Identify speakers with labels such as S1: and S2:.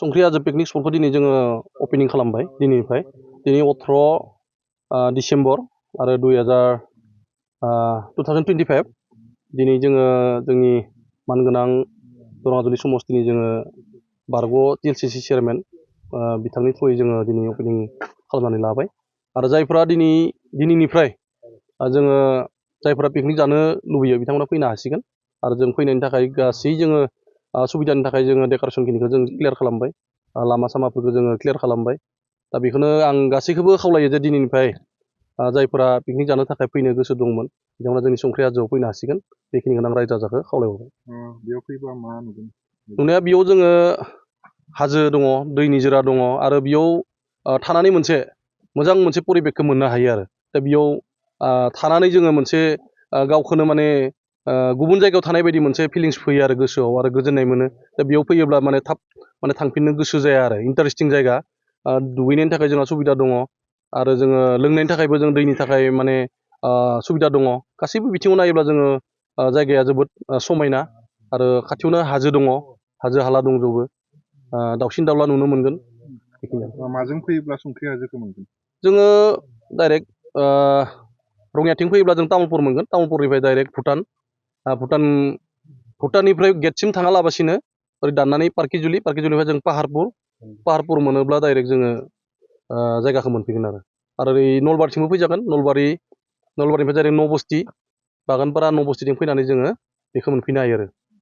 S1: संख्रि हाजो पिकनिक स्पटखौ दिनै जोङो अपेनिं खालामबाय दिनैनिफ्राय दिनै 18 डिसेम्बर आरो 2025 दिनै जोङो जोंनि मानगोनां दरङाजुलि समस्तिनि जोङो बारग' TLCC चेयारमेन बिथांनि थ्रुयै जोङो दिनै अपेनिं खालामनानै लाबाय आरो जायफोरा दिनैनिफ्राय जोङो जायफोरा पिकनिक जानो लुबैयो बिथांमोना फैनो हासिगोन आरो जों फैनायनि थाखाय गासै जोङो सुबिदानि थाखाय जोङो डेक'रेसनखिनिखौ जों क्लियार खालामबाय लामा सामाफोरखौ जोङो क्लियार खालामबाय दा बेखौनो आं गासैखौबो खावलायो जे दिनैनिफ्राय जायफोरा पिकनिक जानो थाखाय फैनो गोसो दंमोन बिथांमोना जोंनि संख्रि हाजोआव फैनो हासिगोन बेखिनिखौनो आं रायजो राजाखौ खावलायहरबाय
S2: बेयाव फैबा मा नुगोन
S1: नुनाया बेयाव जोङो हाजो दङ दै निजोरा दङ आरो बेयाव थानानै मोनसे मोजां मोनसे परिबेकखौ मोननो हायो आरो दा बेयाव थानानै जोङो मोनसे गावखौनो माने गुबुन जायगायाव थानाय बायदि मोनसे फिलिंस फैयो आरो गोसोआव आरो गोजोननाय मोनो दा बेयाव फैयोब्ला माने थाब माने थांफिननो गोसो जाया आरो इन्टारेस्टिं जायगा दुगैनायनि थाखाय जोंहा सुबिदा दङ आरो जोङो लोंनायनि थाखायबो जों दैनि थाखाय माने सुबिदा दङ गासैबो बिथिङाव नायोब्ला जोङो जायगाया जोबोद समायना आरो खाथियावनो हाजो दङ हाजो हाला दंजोबो दाउसिन दाउला नुनो मोनगोन
S2: माजों फैयोब्ला संख्रि हाजोखौ मोनगोन
S1: जोङो डाइरेक्ट रङियाथिं फैयोब्ला जों तामुलपुर मोनगोन तामुलपुरनिफ्राय डाइरेक्ट भुटाननिफ्राय गेटसिम थाङा लाबासिनो ओरै दाननानै पार्किजुलिनिफ्राय जों पाहारपुर मोनोब्ला डाइरेक्ट जोङो जायगाखौ मोनफैगोन आरो ओरै नलबारिथिंबो फैजागोन नलबारिनिफ्राय डाइरेक्ट नबस्ति बागानपारा नबस्तिथिं फैनानै जोङो बेखौ मोनफैनो हायो आरो